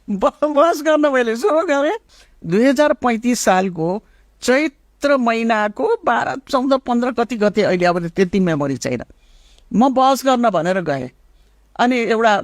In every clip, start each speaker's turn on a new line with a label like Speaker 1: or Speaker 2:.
Speaker 1: बहस गर्न मैले सुरु गरेँ 2035 सालको चैत्र महिनाको 12, 14, 15 कति गते, अहिले अब त्यति मेमोरी छैन। म बहस गर्न भनेर गएँ। अनि एउटा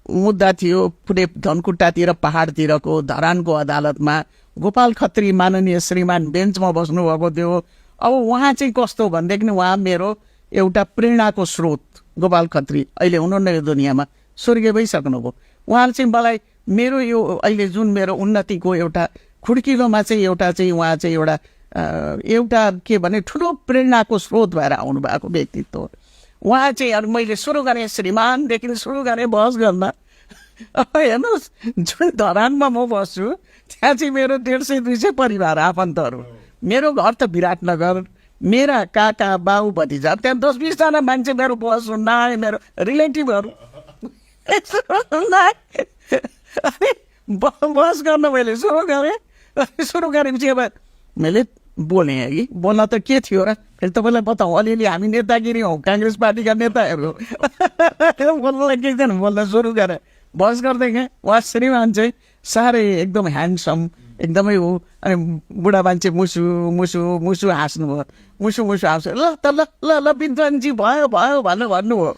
Speaker 1: मुद्दा थियो पुरै धनकुट्टातिर पहाडतिरको धरानको अदालतमा। गोपाल खत्री माननीय श्रीमान बेन्चमा बस्नुभएको थियो। अब उहाँ चाहिँ कस्तो भनेदेखि उहाँ मेरो एउटा प्रेरणाको स्रोत। गोपाल खत्री अहिले हुनुहुन्न यो दुनियाँमा, स्वर्गीय भइसक्नुभयो। उहाँले चाहिँ मलाई मेरो यो अहिले जुन मेरो उन्नतिको एउटा खुड्किलोमा चाहिँ एउटा चाहिँ उहाँ चाहिँ एउटा के भने ठुलो प्रेरणाको स्रोत भएर आउनु भएको व्यक्तित्व। उहाँ चाहिँ अनि मैले सुरु गरेँ श्रीमानदेखि सुरु गरेँ बहस गर्न। हेर्नुहोस् जुन धरानमा म बस्छु त्यहाँ चाहिँ मेरो 150-200 परिवार आफन्तहरू। मेरो घर त विराटनगर। मेरा काका बाउ भतिजा त्यहाँ 10-20 जना मान्छे मेरो बहस सुन्न आए, मेरो रिलेटिभहरू। अनि बहस गर्न मैले सुरु गरेपछि अब मैले बोलेँ कि बोल्न त के थियो र, फेरि तपाईँलाई बताउँ अलिअलि हामी नेतागिरी हौँ, काङ्ग्रेस पार्टीका नेताहरू। बोल्नलाई के थिएन, बोल्न सुरु गरेँ। बहस गर्दै गएँ। उहाँ श्रीमान चाहिँ साह्रै एकदम ह्यान्डसम एकदमै हो। अनि बुढा मान्छे मुसु मुसु मुसु हाँस्नुभयो, मुसु मुसु हाँस्यो। ल त ल ल ल विद्वानजी भयो भयो भन्नुभयो।